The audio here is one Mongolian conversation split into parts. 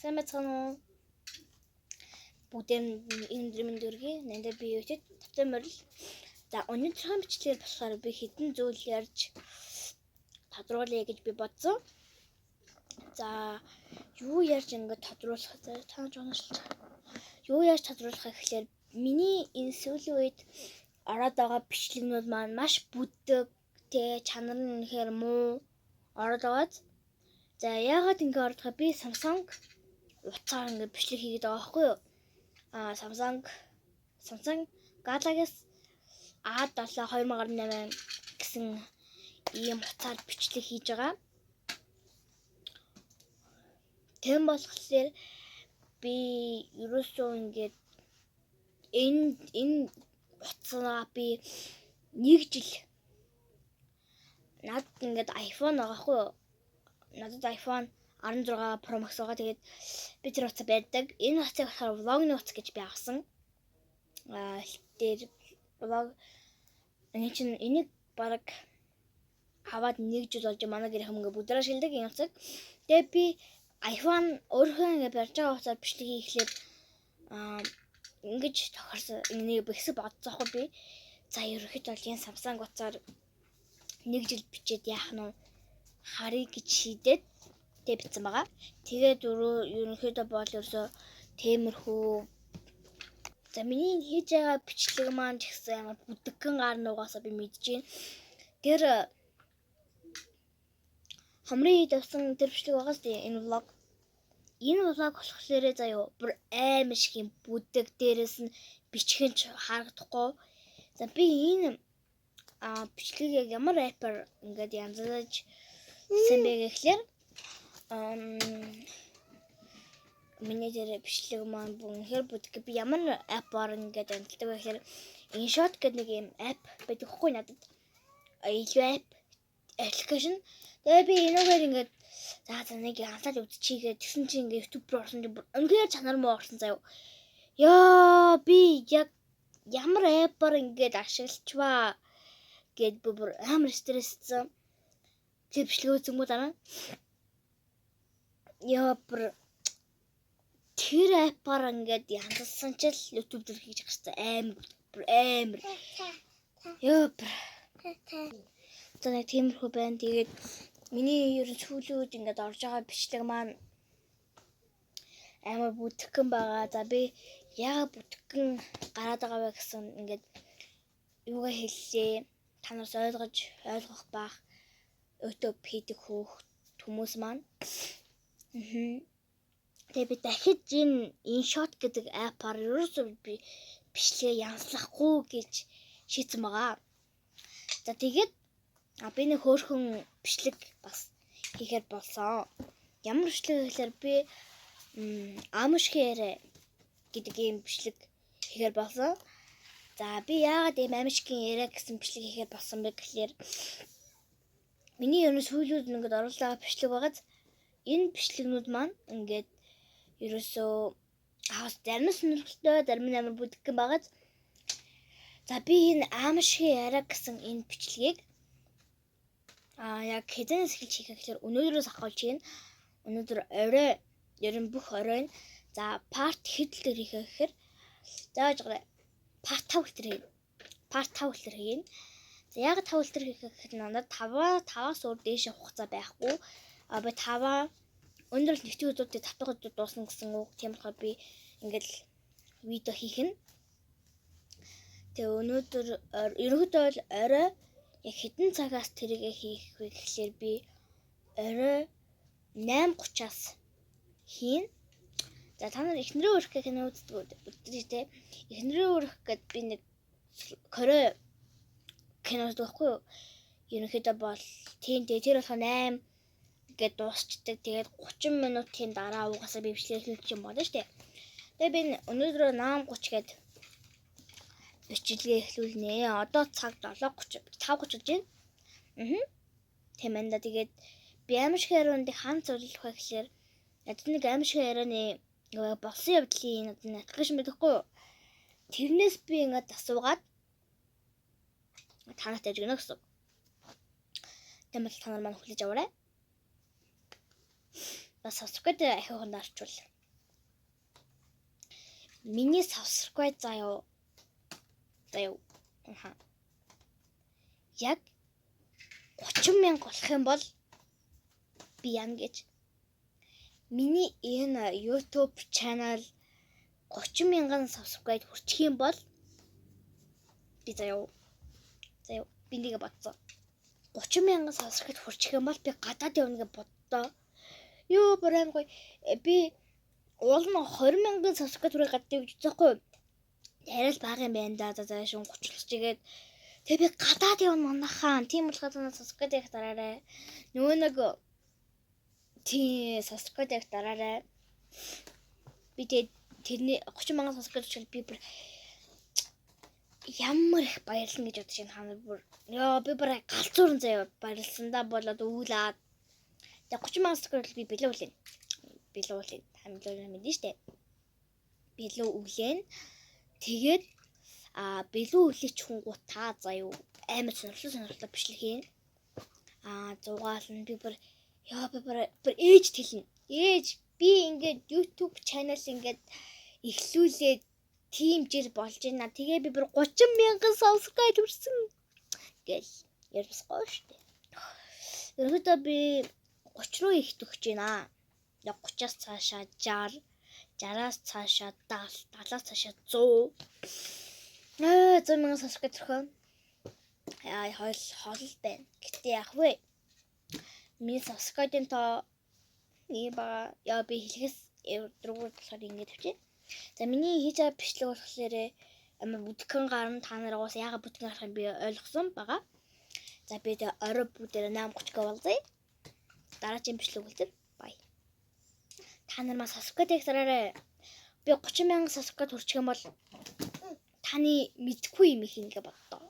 Сайн байцгаана уу? Бүгдээ энэ өдрийн мэнд хүргэе. Нандаа би юу ч тавтай морил. За, өнөөдрийн бичлэгээр болохоор би хэдэн зүйл ярьж тодруулъя гэж би бодсон. За, юу ярьж ингээд тодруулах, за та жооншлж. Юу яаж тодруулах гэхлээр миний энэ сүүлийн үед ороод байгаа бичлэгнүүд маань маш бүдэг, тэ чанар нь үнэхээр муу ороод байгааз. За, яагаад ингэ ороод байгаа, би Samsung утсаар ингэ бичлэг хийгээд байгаа байхгүй юу? Аа, Samsung Galaxy A7 2018 гэсэн ийм утсаар бичлэг хийж байгаа. Тэм болохоор би ерөөсөө ингээд энэ утсаа би нэг жил, надад ингээд iPhone байгаа хгүй юу? Надад iPhone 16 Pro Max байгаа. Тэгээд би тэр утас байдаг. Энэ утсыг болохоор vlog ны утас гэж би авсан. Аа, дээр vlog энэ чинь энийг бараг аваад нэг жил болж, манай гэр хүмүүс бүгдээ шилдэг энэ утсыг. Тэгээд би iPhone өөрийнхөө ингээд барьж байгаа утсаар бичлэг хийхлээр ингэж тохирсон. Энийг бэхсэг бодцоохгүй би. За, ерөнхийдөө бол энэ Samsung утсаар нэг жил бичээд яах нь харъя гэж шийдээд тэг бичсэн байгаа. Тэгээд ерөнхийдөө бол ерөөсөө тиймэрхүү. За, миний хийж байгаа бичлэг маань ч гэсэн амар бүдэгхэн гарна угаасаа би мэдэж байна. Тэр хамрын хэд авсан тэр бичлэг байгаас тийм энэ vlog. Энэ vlog болохоор заяо бүр амар шиг юм бүдэг, дээрээс нь бичихэн ч харагдахгүй. За, би энэ бичлэгийг яг ямар app аар ингээд янзлаж сайн бэ гэхлээр миний дээр бичлэг маань үнэхээр бүдэг. Би ямар app аар ингээд амжилтдаг вэ гэхээр InShot гэдэг нэг юм app байдаг хгүй надад. Илүү app application. Тэгээ би энүүгээр ингээд за нэг янзлаад үзчихийгээ тэгсэн чинь ингээд YouTube руу орсон чинь бүр үнэхээр чанар муу орсон заяо. Яа, би яг ямар app аар ингээд ашиглачваа гэд би бүр амар стресссэн. Тэр бичлэг үзэнгүү дараа. Яа, бүр тэр app аар ингээд янзлсан ч л YouTube дээр хийж гарсан, амар бүр амар. Яа, бүр. За, нэг тиймэрхүү байна. Тэгээд миний ер нь сүүлийн үед ингээд орж байгаа бичлэг маань амар бүтгэн байгаа. За, би яагаад бүтгэн гараад байгаа вэ гэсэн ингээд юугаа хэллээ. Та нараас ойлгож ойлгох бах YouTube хийдэг хөөх хүмүүс маань. Тэгээ би дахиж энэ InShot гэдэг app аар ерөөсөө би бичлэгээ янзлахгүй гэж шийдсэн байгаа. За, тэгээд би нэг хөөрхөн бичлэг бас хийхээр болсон. Ямар бичлэг гэхээр би аимшиг гэдэг ийм бичлэг хийхээр болсон. За, би яагаад ийм аимшигын яриа гэсэн бичлэг хийхээр болсон бэ гэхлээр миний ер нь сүүлүүд ингээд оруулаад бичлэг байгааз энэ бичлэгнүүд маань ингээд ерөөсөө хаас зарим нь сонирхолтой, зарим нь амар бүдгэн байгааз. За, би энэ аимшигын яриа гэсэн энэ бичлэгийг яг хэзээнээс эхэлж хийх гэхлээр өнөөдрөөс ахуулж хийнэ. Өнөөдөр орой, ер нь бүх орой. За, part хэд дээр хийх гэхээр за яж part 5 дээр хийнэ. Part 5 дээр хийнэ. За, яг 5 дээр хийх гэхэд надад 5 5-аас өөр дээшээ хугацаа байхгүй. А би 5 өндөр нэгтгэх өдрүүдээ 5 дахь өдөр дуусна гэсэн үг. Тийм болохоор би ингээл видео хийх нь. Тэгээ өнөөдөр ерөнхийдөө бол орой яг хэдэн цагаас тэрийг хийх вэ гэхлээр би орой 8:30-аас хийн. За, та нар эхнэрээ өрөх гэх кино үздэг үздэг те. Эхнэрээ өрөх гэд би нэг Корей кино үздэг байхгүй юу? Ерөнхийдөө бол тийм, тэгээ тэр болохоор 8 гээд дуусчдаг. Тэгээд 30 минутын дараа угаасаа би бичлэг эхлүүлчих юм болно шүү дээ. Тэгээ би өнөөдөр 8:30 гээд бичлэгээ эхлүүлнэ. Одоо цаг 7:30 5:30 болж байна. Аа. Тийм ээ да. Тэгээд би аимшиг ярианд хан зөвлөх вэ гэхлээр надад нэг аимшиг ярианы болсон явдлын надад application байдаг хгүй юу? Тэрнээс би ингээд асуугаад та нарт ажигна гэсэн. Тийм бол та нар маань хүлээж аваарай. Бас subscribe ахиухан дарчвал. Миний subscribe заяо. Заяо. Аха. Яг 30 мянга болох юм бол би яана гэж. Миний энэ YouTube channel 30 мянган subscribe хүрчих юм бол би заяо. Заяо, би нэгэ бодсон. 30 мянган subscribe хүрчих юм бол би гадаад явна гэж боддоо. Юу бүр аим гоё. Би уул нь 20 мянган subscribe хүрээ гадаад явж байгаа байхгүй. Арай л бага юм байна да. За шун 30 чигээд тэгээ би гадаад явна манайхаа. Тийм болохоор та subscribe хийх дараарай. Нөгөө нэг тий subscribe хийх дараарай. Би тэгээ тэрний 30 мянган subscribe хүрчихвэл би бүр ямар их баярлна гэж бодож байна та нар бүр. Йоо, би бүр галзуурн заяа баярлсан да болоод үүлаад. Тэгээ 30 мянган subscribe би бэлэн үлээн. Бэлэн үлээн. Та мэдээ мэдэн штэ. Бэлэн үлээн. Тэгээд бэлэн үлээч хүнгүү та заяа амар сонирхолтой бичлэг хийн. Зугаална би бүр яа би бүр ээж тэлнэ. Ээж би ингээд YouTube channel ингээд эхлүүлээд тийм жил болж байна. Тэгээ би бүр 30 мянган subscribe хүрсэн гэл ярьсгүй шүү дээ. Ерөнхийдөө би 30 руу их төгсөж байна. Яг 30-аас цаашаа 60, 60-аас цаашаа 70, 70-аас цаашаа 100. 100 мянган subscribe төрхөө. Яа, хойл хол байна. Гэтэ яах вэ? Миний subscribe-ын тоо нэг бага. Яа, би хэлэхээс дөрөвөр болохоор ингэж тавьчих. За, миний хийж байгаа бичлэг болохоор амар бүтгэн гарна. Та нар угаас яагаад бүтгэн гарах юм би ойлгосон байгаа. За, би тэгээ орой бүгдээрээ 8:30 болзъя. Дараагийн бичлэг үлдэн. Bye. Та нар маа subscribe хийх дараарай. Би 30 мянган subscribe хүрчих юм бол таны мэдхгүй юм их ингэ боддоо.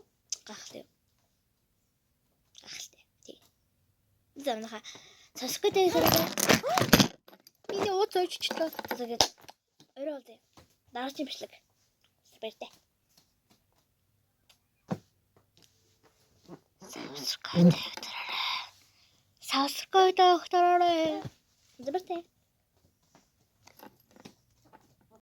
Гайхалтай. Гайхалтай. Тий. За, манайха subscribe хийх дараарай. Миний ууц ойччлоо. Тэгээд орой болъё. Дараагийн бичлэг. Баяртай. Subscribe хийх дараарай. Subscribe хийх дараарай. Баяртай.